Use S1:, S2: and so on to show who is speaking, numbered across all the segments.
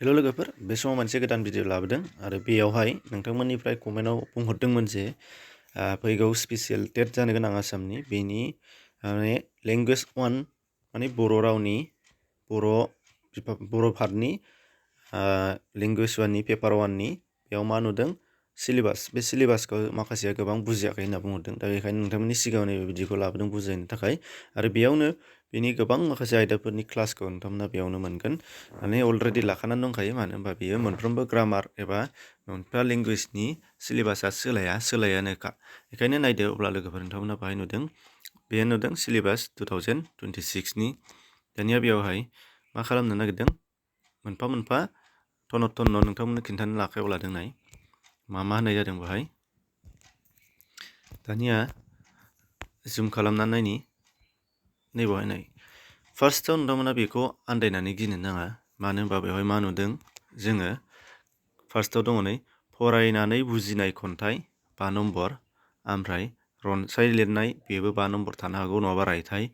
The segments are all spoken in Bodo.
S1: हेल' लोगोफोर, बे समाव मोनसे गोदान भिडिअ लाबोदों आरो बेयावहाय नोंथांमोननिफ्राय कमेन्टआव बुंहरदोंमोन जे फैगौ स्पेसियेल टेट जानो गोनां आसामनि बेनि लेंगुवेज 1 माने बर' रावनि बर' पार्टनि लेंगुवेज 1नि पेपार 1नि बेयाव मा नुदों सिलेबास बे सिलेबासखौ माखासेया गोबां बुजियाखै होनना बुंहरदों। दा बेखायनो नोंथांमोननि सिगाङाव नैबे भिडिअखौ लाबोदों बुजायनो थाखाय आरो बेयावनो बेनि गोबां माखासे आयदाफोरनि क्लासखौ नोंथांमोना बेयावनो मोनगोन। माने अलरेडि लाखानानै दंखायो, मानो होनबा बेयो मोनफ्रोमबो ग्रामार एबा मोनफा लेंगुवेजनि सिलेबासा सोलायानोखा। बेखायनो नायदो अब्ला लोगोफोर, नोंथांमोना बाहाय नुदों बेयो नुदों सिलेबास 2026नि। दानिया बेयावहाय मा खालामनो नागिरदों मोनफा मोनफा थन्न नोंथांमोननो खिन्थानो आखायाव लादों। नाय मा होननाय जादों बेहाय। दानिया जुम खालामनानै नायनि नैबावहाय नाय। फार्स्टआव नोंथांमोना बेखौ आन्दायनानै गिनो नाङा, मानो होनबा बेवहाय मा नुदों जोङो फार्स्टआव दङ नै फरायनानै बुजिनाय खन्थाइ 5 नम्बर, ओमफ्राय रनसाय लिरनाय बेबो 5 नम्बर थानो हागौ, नङाबा रायथाइ।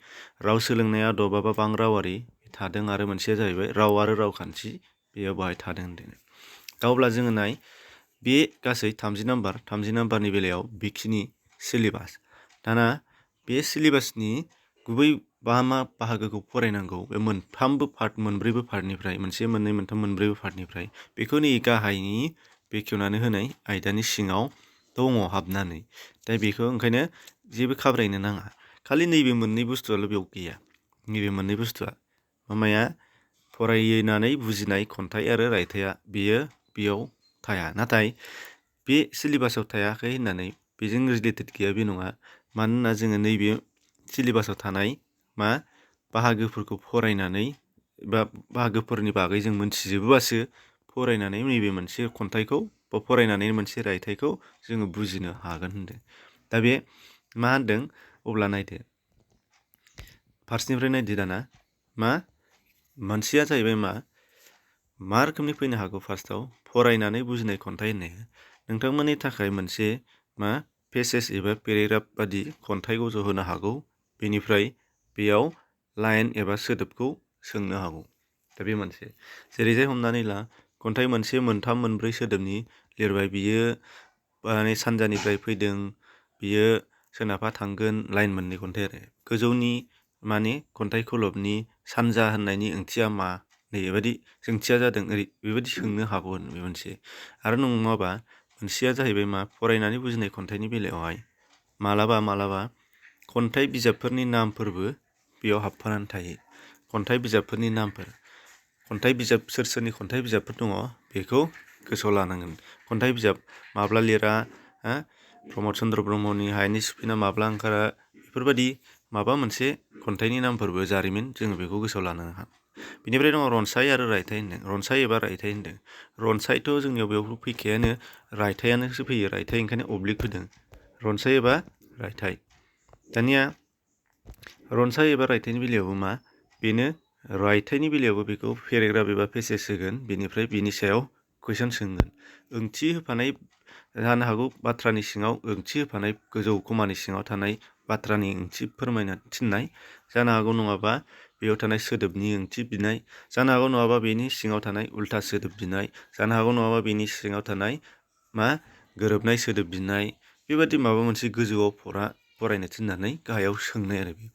S1: राव सोलोंनाया दबाबा बां रावारि थादों आरो मोनसेया जाहैबाय राव आरो रावखान्थि, बेयाव बाहाय थादों होनदों। दा अब्ला जोङो नाय बे गासै 30 नाम्बारनि बेलायाव बेखिनि सिलेबास। दाना बे सिलेबासनि गुबै मा बाहागोखौ फरायनांगौ बे मोनब्रैबो पार्टनिफ्राय, मोनसे मोननै मोनथाम मोनब्रैबो पार्टनिफ्राय बेखौ नै गाहायनि बेखेवनानै होनाय आयदानि सिङाव दङ हाबनानै। दा बेखौ ओंखायनो जेबो खाब्रायनो नाङा, खालि नैबे मोननै बुस्थुआल' बेयाव गैया। नैबे मोननै बुस्थुआ माया फरायनानै बुजिनाय खन्थाइ आरो रायथाइआ बेयाव थाया। नाथाय बे सिलेबासाव थायाखै होननानै बेजों रिलेटेड गैया बे नङा। मानोना जोङो नैबे सिलेबासाव थानाय बाहागोफोरखौ फरायनानै बा बाहागोफोरनि बागै जों मोनथिजोबोबासो फरायनानै नैबे मोनसे खन्थाइखौ बा फरायनानै मोनसे रायथाइखौ जोङो बुजिनो हागोन होनदों। दा बे मा होनदों अब्ला नायदो फार्स्टनिफ्राय नायदो। दाना मोनसेया जाहैबाय मा रोखोमनि फैनो हागौ। फार्स्टआव फरायनानै बुजिनाय खन्थाइ होननाया नोंथांमोननि थाखाय मोनसे पेसेज एबा पेरेग्राफ बादि खन्थाइ गज'होनो हागौ। बेनिफ्राय बेयाव लाइन एबा सोदोबखौ सोंनो हागौ। दा बे मोनसे, जेरैजाय हमनानै ला खन्थाइ मोनसे मोनथाम मोनब्रै सोदोबनि लिरबाय, बियो सानजानिफ्राय फैदों, बियो सोनाबहा थांगोन, लाइन मोननै खन्थाइ आरो गोजौनि खन्थाइ खलबनि सानजा होननायनि ओंथिया मा, नैबेबायदि सोंथिया जादों बेबायदि सोंनो हागौ बे मोनसे। आरो नङाबा मोनसेया जाहैबाय फरायनानै बुजिनाय खन्थाइनि बेलायावहाय मालाबा खन्थाइ बिजाबफोरनि नामफोरबो बेयाव हाबफानानै थायो। खन्थाइ बिजाबफोरनि नामफोर, खन्थाइ बिजाब सोरनि खन्थाइ बिजाबफोर दङ बेखौ गोसोआव लानांगोन। खन्थाइ बिजाब माब्ला लिरा, प्रमद चन्द्र ब्रह्मनि हायेननि सुफिना माब्ला ओंखारा, बेफोरबायदि माबा मोनसे खन्थाइनि नामफोरबो जारिमिन, जोङो बेखौ गोसोआव लानांगोन। बेनिफ्राय दङ रनसाय आरो रायथाइ होनदों। रनसाय एबा रायथाइ होनदों। रनसायथ' जोंनियाव बेयाव फैखायानो, रायथाइयानोसो फैयो। रायथाइ ओंखायनो अब्लिक होदों, रनसाय एबा रायथाइ। दानिया रनसाय एबा रायथाइनि बेलायावबो बेनो, रायथाइनि बेलायावबो बेखौ पेरेग्राफ एबा पेसेज होगोन, बेनिफ्राय बिनि सायाव कुइसन सोंगोन। ओंथि होफानाय जानो हागौ, बाथ्रानि सिङाव ओंथि होफानाय, गोजौ खमानि सिङाव थानाय बाथ्रानि ओंथि फोरमायना थिननाय जानो हागौ, नङाबा बेयाव थानाय सोदोबनि ओंथि बिनाय जानो हागौ, नङाबा बेनि सिङाव थानाय उल्था सोदोब बिनाय जानो हागौ, नङाबा बेनि सिङाव थानाय गोरोबनाय सोदोब बिनाय, बेबादि माबा मोनसे गोजौआव फरायनो थिननानै गाहायाव सोंनाय आरो बे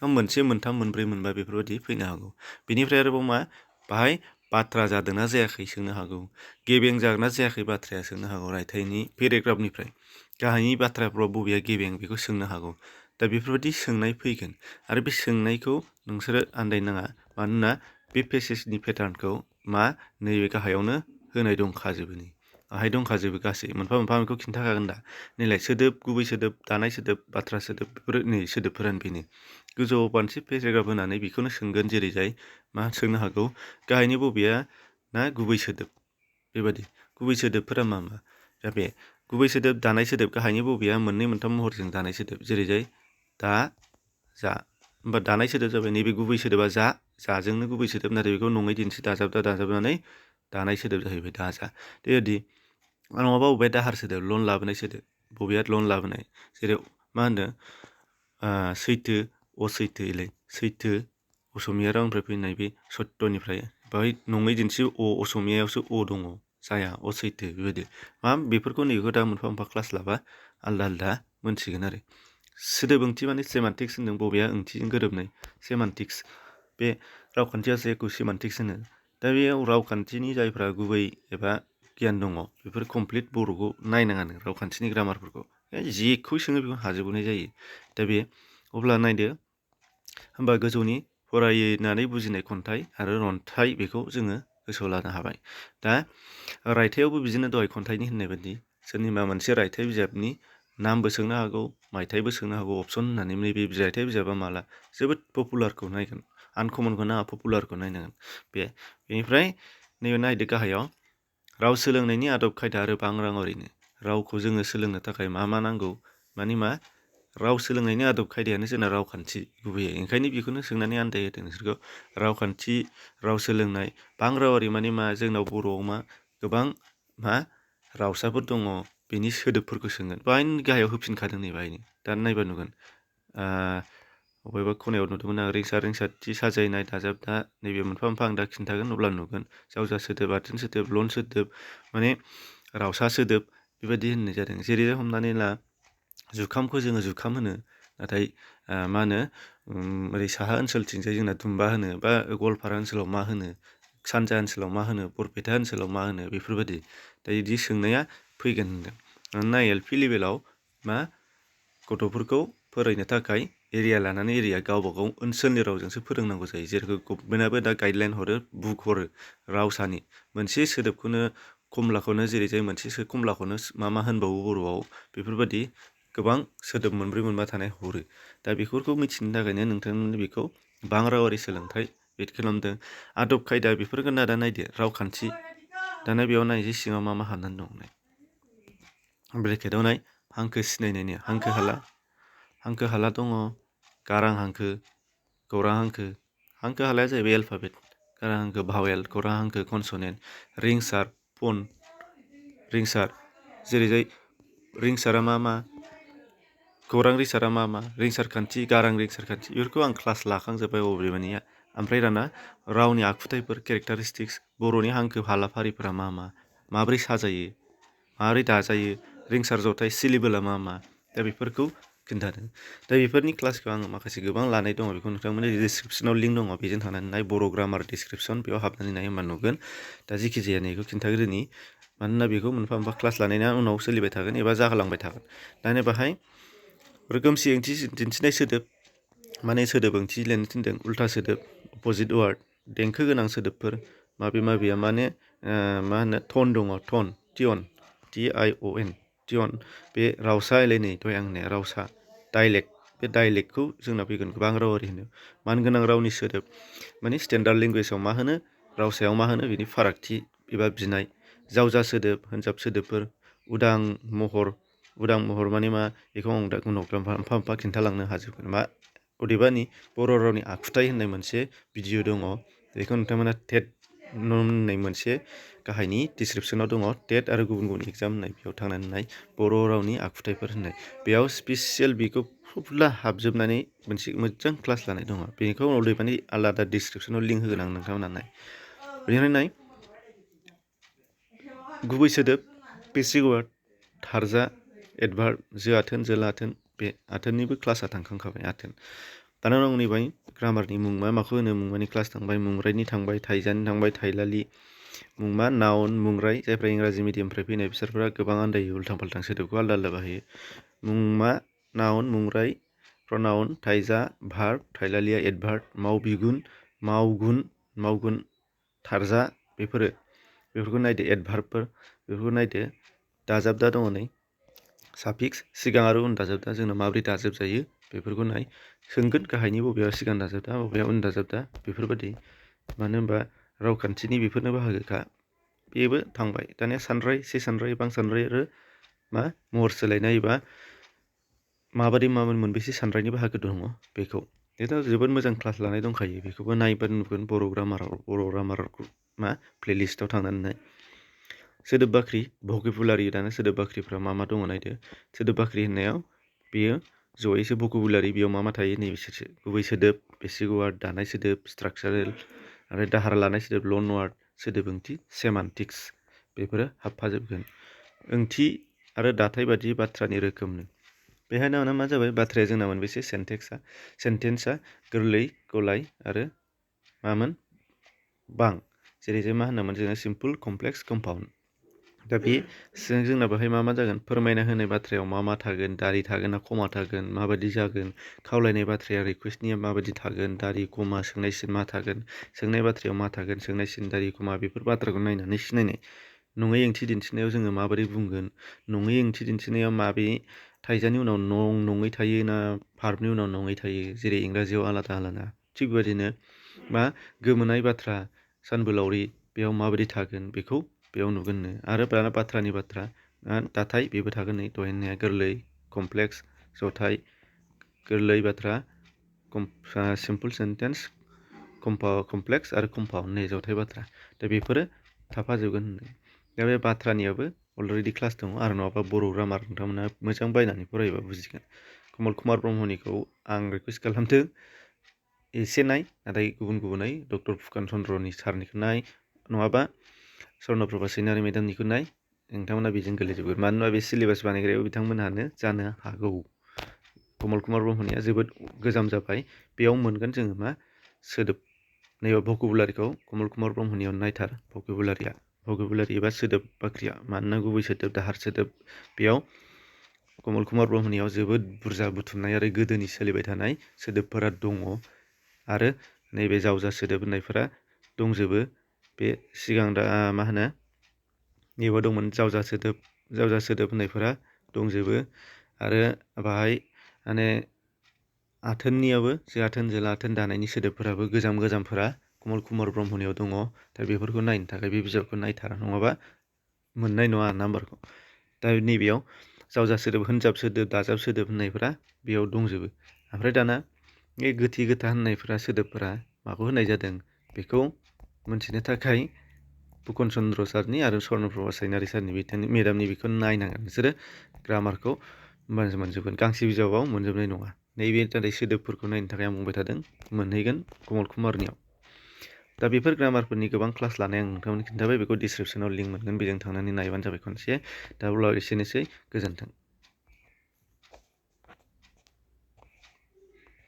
S1: मोनसे मोनथाम मोनब्रै मोनबा बेफोरबायदि फैनो हागौ। बेनिफ्राय आरोबाव बाहाय बाथ्रा जादोंना जायाखै सोंनो हागौ, गेबें जागोनना जायाखै बाथ्राया सोंनो हागौ। रायथाइनि पेरेग्राफनिफ्राय गाहायनि बाथ्राफ्राव बबेया गेबें बेखौ सोंनो हागौ। दा बेफोरबायदि सोंनाय फैगोन आरो बे सोंनायखौ नोंसोरो आन्दायनो नाङा, मानोना बे पेसेजनि पेटार्नखौ नैबे गाहायावनो होनाय दंखाजोबो। बाहाय दंखाजोबो गासै मोनफा मोनफा बेखौ खिन्थाखागोन दा। नैलाय सोदोब, गुबै सोदोब, दानाय सोदोब, बाथ्रा सोदोब, बेफोर सोदोबफोरानो बेनो। गोजौआव मोनसे पेरेग्राफ होनानै बेखौनो सोंगोन, जेरैजाय सोंनो हागौ गाहायनि बबेया गुबै सोदोब, बेबादि गुबै सोदोबफोरा मा दा बे गुबै सोदोब, दानाय सोदोब, गाहायनि बबेया मोननै मोनथाम महरजों दानाय सोदोब, जेरैजाय दा, जा। होमबा दानाय सोदोब जाबाय, नैबे गुबै सोदोबा जाजोंनो गुबै सोदोब, नाथाय बेखौ नङै दिन्थि दाजाबनानै दानाय सोदोब जाहैबाय, दा जा। बेबायदि नङाबा बबेया दाहार सोदोब, लन लाबोनाय सोदोब, बबेया लन लाबोनाय, जेरै होनदों सैथो, असैथो, सैथो असमिया रावनिफ्राय फैनाय बे सत्यनिफ्राय बेवहाय नङै दिन्थि असमियायावसो अ दङ जाया असैथो बेबायदि बेफोरखौ नैबेखौ दा मोनफा मोनफा क्लास लाबा आलदा आलदा मोनसिगोन आरो सोदोब ओंथि माने सेमान्टिक्स होनदों बबेया ओंथिजों गोरोबनाय सेमान्टिक्स बे रावखान्थियासो जायखौ सेमान्टिक्स होनो दा बेयाव रावखान्थिनि जायफ्रा गुबै एबा गियान दङ बेफोर कमप्लिट बर'खौ नायनाङानो रावखान्थिनि ग्रामारफोरखौ जेखौ सोङो बेखौ हाजोबनाय जायो दा बे अब्ला नायदो होमबा गोजौनि फरायनानै बुजिनाय खन्थाइ आरो रनथाइ बेखौ जोङो गोसोआव लानो हाबाय दा रायथाइयावबो बिदिनो दहाय खन्थाइनि होननाय बायदि सोरनिबा मोनसे रायथाइ बिजाबनि नामबो सोंनो हागौ मायथाइबो सोंनो हागौ अपसन होननानै नैबे रायथाइ बिजाबा माला जोबोद पपुलारखौ नायगोन आनकमनखौ नाङा पपुलारखौ नायनांगोन बेनिफ्राय नैबे नायदो गाहायाव राव सोलोंनायनि आदब खायदा आरो बांग्राङरिनो रावखौ जोङो सोलोंनो थाखाय मा नांगौ माने मा राव सोलोंनायनि आदब खायदायानो जोंना रावखान्थि गुबैयै ओंखायनो बेखौनो सोंनानै आन्दायहोदों नोंसोरखौ रावखान्थि राव सोलोंनाय बांग्रावारि माने मा जोंनाव बर'आव मा गोबां रावसाफोर दङ बेनि सोदोबफोरखौ सोंगोन बाहायनो गाहायाव होफिनखादों नै बाहायनो दा नायबा नुगोन बबेबा खनायाव नुदोंमोन आं रिंसारथि साजायनाय दाजाबदा नैबे मोनफा मोनफा आं दा खिन्थागोन अब्ला नुगोन जावजा सोदोब आथोन सोदोब लन सोदोब माने रावसा सोदोब बेबायदि होननाय जादों जेरै हमनानै ला जुखामखौ जोङो जुखाम होनो नाथाय मा होनो ओरै साहा ओनसोलथिंजाय जोंना दुम्बा होनो बा गवालपारा ओनसोलाव मा होनो सानजा ओनसोलाव मा होनो बरपेटा ओनसोलाव मा होनो बेफोरबायदि दा बिदि सोंनाया फैगोन होनदों मानोना एल पि लेभेलाव मा गथ'फोरखौ फोरोंनो थाखाय एरिया लानानै एरिया गावबा गाव ओनसोलनि रावजोंसो फोरोंनांगौ जायो जेरोखोम गभमेन्टआबो दा गाइडलाइन हरो बुक हरो रावसानि मोनसे सोदोबखौनो कमलाखौनो जेरै जाय मोनसे कमलाखौनो मा होनबावो बर'आव बेफोरबायदि गोबां सोदोब मोनब्रै मोनबा थानाय हरो दा बेफोरखौ मिथिनो थाखायनो नोंथांमोननि बेखौ बांग्रावारि सोलोंथाइ बेद खालामदों आदब खायदा बेफोरखौ दा नायदो रावखान्थि दाना बेयाव नायनोसै सिङाव मा हाबनानै दं ब्रेकेटाव नाय हांखो सिनायनायनि हांखो हाला दङ गारां हांखो गौरां हांखो हालाया जाहैबाय एलफाबेट गारां हांखो भावेल गौरां हांखो कनसनेन्ट रिंसार जेरैजाय रिंसारा मा गौरां रिंसारा मा रिंसार खान्थि गारां रिंसार खान्थि बेफोरखौ आं क्लास लाखांजोब्बाय बबेबानिया ओमफ्राय दाना रावनि आखुथायफोर केरेक्टारिस्टिक्स बर'नि हांखो हालाफारिफोरा मा माब्रै साजायो माबोरै दाजायो रिंसार जथाय सिलिबोला मा दा बेफोरखौ खिन्थादों दा बेफोरनि क्लासखौ आङो माखासे गोबां लानाय दङ बेखौ नोंथांमोननि डिसक्रिपसनाव लिंक दङ बेजों थांनानै नाय बर' ग्रामार डिसक्रिपसन बेयाव हाबनानै नाय होमबा नुगोन दा जेखि जाया नैखौ खिन्थाग्रोनि मानोना बेखौ मोनफा मोनफा क्लास लानायनि उनाव सोलिबाय थागोन एबा जागालांबाय थागोन दानिया बाहाय रोखोमसे ओंथि दिन्थिनाय सोदोब माने सोदोब ओंथि लिरनो थिनदों उल्था सोदोब अपोजिट वार्ड देंखो गोनां सोदोबफोर माबेया माने मा होनो टन दङ टियन टियन बे रावसा एलायनाय दहाय आं होननाया रावसा डाइलेक्ट बे डाइलेक्टखौ जोंना फैगोन गोबां रावारि होनो मानगोनां रावनि सोदोब माने स्टेन्डार्ड लेंगुवेजाव मा होनो रावसायाव मा होनो बिनि फारागथि एबा बिनाय जावजा सोदोब होनजाब सोदोबफोर उदां महर माने मा बेखौ आं दा उनाव मोनफा मोनफा खिन्थालांनो हाजोबगोन मा अदेबानि बर' रावनि आखुथाइ होननाय मोनसे भिडिअ दङ बेखौ नोंथांमोना टेट होननाय मोनसे गाहायनि डिसक्रिपसनाव दङ टेट आरो गुबुन एगजाम होननाय बेयाव थांनानै नाय बर' रावनि आखुथायफोर होननाय बेयाव स्पेसियेल बेखौ फुला हाबजोबनानै मोनसे मोजां क्लास लानाय दङ बेखौ अदेबानि आलादा डिसक्रिपसनाव लिंक होगोन आं नोंथांमोना नाय बेनिफ्राय नाय गुबै सोदोब बेसिक वार्ड थारजा एडभार्ब जो आथोन जोला आथोन बे आथोननिबो क्लासा थांखांखाबाय आथोन दाना आं नैबाय ग्रामारनि मुं माखौ होनो मुंमानि क्लास थांबाय मुंरायनि थांबाय थाइजानि थांबाय थाइलालि मुंमा नाउन मुंराय जायफ्रा इंराजि मिडियामनिफ्राय फैनाय बिसोरफ्रा गोबां आन्दायो उल्थां फाल्थां सोदोबखौ आलदा आलदा बाहायो मुंमा नाउन मुंराय प्रनाउन थाइजा भार्ब थाइलालिया एडभार्ब मावबिगुन मावगुन थारजा बेफोरखौ नायदो एडभार्बफोर बेफोरखौ नायदो दाजाबदा दङ नै साफिक्स सिगां आरो उन दाजाबदा जोंना माबोरै दाजाब जायो बेफोरखौ नाय सोंगोन गाहायनि बबेयाव सिगां दाजाबदा बबेया उन दाजाबदा बेफोरबायदि मानो होनबा रावखान्थिनि बेफोरनो बाहागोखा बेबो थांबाय दानिया सानराय से सानराय बां सानराय आरो मा महर सोलायनाय एबा माबोरै मोनबेसे सानरायनि बाहागो दङ बेखौ जोबोद मोजां क्लास लानाय दंखायो बेखौबो नायबा नुगोन बर' ग्रामारखौ मा प्लेलिस्टआव थांनानै नाय सोदोब बाख्रि भकेबुलारि दाना सोदोब बाख्रिफ्रा मा दङ नायदो सोदोब बाख्रि होननायाव बेयो जयैसो भकेबुलारि बेयाव मा थायो नै बिसोरसो गुबै सोदोब बेसिक वार्ड दानाय सोदोब स्ट्राक्चारेल आरो दाहार लानाय सोदोब लन वार्ड सोदोब ओंथि सेमान्टिक्स बेफोरो हाबफाजोबगोन। ओंथि आरो दाथाय बादि बाथ्रानि रोखोमनो बेहायनो मा जाबाय बाथ्राया जोंना मोनबेसे सेन्टेन्सआ गोरलै गलाय आरो मामोन बां जेरै जों मा होनोमोन जोङो सिम्पोल कमप्लेक्स कम्पाउन्ड। दा बे जोंना बेहाय मा जागोन फोरमायना होनाय बाथ्रायाव मा थागोन दारि थागोन ना कमा थागोन माबायदि जागोन खावलायनाय बाथ्राया रिकुवेस्टनिया माबायदि थागोन दारि कमा सोंनाय सिन मा थागोन सोंनाय बाथ्रायाव मा थागोन सोंनाय सिन दारि कमा बेफोर बाथ्राखौ नायनानै सिनायनाय। नङै ओंथि दिन्थिनायाव जोङो माबोरै बुंगोन नङै ओंथि दिन्थिनायाव माबे थाइजानि उनाव नङै थायो ना भार्बनि उनाव नङै थायो जेरै इंराजियाव आलादा थिग बेबायदिनो मा गोमोनाय बाथ्रा सानबोलावरि बेयाव माबायदि थागोन बेखौ बेयाव नुगोननो आरो बाथ्रानि बाथ्रा दाथाय बेबो थागोन नै दहाय होननाया गोरलै कमप्लेक्स जथाय गोरलै बाथ्रा सिम्पोल सेन्टेन्स कमप्लेक्स आरो कम्पाउन्ड नै जथाय बाथ्रा दा बेफोरो थाफाजोबगोन होनदों। दा बे बाथ्रानियाबो अलरेडि क्लास दङ आरो नङाबा बर' ग्रामार नोंथांमोना मोजां बायनानै फरायोबा बुजिगोन। कमल कुमार ब्रह्मनिखौ आं रिकुवेस्ट खालामदों एसे नाय नाथाय गुबुनै डक्टर फुकन चन्द्रनि सारनिखौ नाय नङाबा स्वर्नप्रभा सैनारि मेदामनिखौ नाय नोंथांमोना बेजों गोलैजोबगोन मानोना बे सिलेबास बानायग्रायाव बिथांमोनहानो जानो हागौ। कमल कुमार ब्रह्मनिया जोबोद गोजाम जाबाय बेयाव मोनगोन जोङो मा सोदोब नैबे भकेबुलारिखौ कमल कुमार ब्रह्मनियाव नायथार भकेबुलारि एबा सोदोब बाख्रिया मानोना गुबै सोदोब दाहार सोदोब बेयाव कमल कुमार ब्रह्मनियाव जोबोद बुरजा बुथुमनाय आरो गोदोनि सोलिबाय थानाय सोदोबफोरा दङ आरो नैबे जावजा सोदोब होननायफोरा दंजोबो बे सिगां दा मा होनो नैबेयाव दंमोन जावजा सोदोब होननायफोरा दंजोबो आरो बाहाय माने आथोननियाबो जे आथोन जोला आथोन दानायनि सोदोबफोराबो गोजामफोरा कमल कुमार ब्रह्मनियाव दङ दा बेफोरखौ नायनो थाखाय बे बिजाबखौ नायथारा नङाबा मोननाय नङा नाम्बारखौ। दा नैबेयाव जावजा सोदोब होनजाब सोदोब दाजाब सोदोब होननायफोरा बेयाव दंजोबो ओमफ्राय दाना बे गोथि गोथा होननायफोरा सोदोबफोरा माखौ होनाय जादों बेखौ मोनथिनो थाखाय फुकन चन्द्र सारनि आरो स्वर्नप्रभा सैनारि सारनि मेदामनि बेखौ नायनांगोन नोंसोरो ग्रामारखौ मोनजोबगोन गांसे बिजाबाव मोनजोबनाय नङा। नैबे नाथाय सोदोबफोरखौ नायनो थाखाय आं बुंबाय थादों मोनहैगोन कमल कुमारनियाव। दा बेफोर ग्रामारफोरनि गोबां क्लास लानाय आं नोंथांमोननो खिन्थाबाय बेखौ डिसक्रिपसनाव लिंक मोनगोन बेजों थांनानै नायबानो जाबाय खनसे दा अब्ला एसेनोसै गोजोन्थों।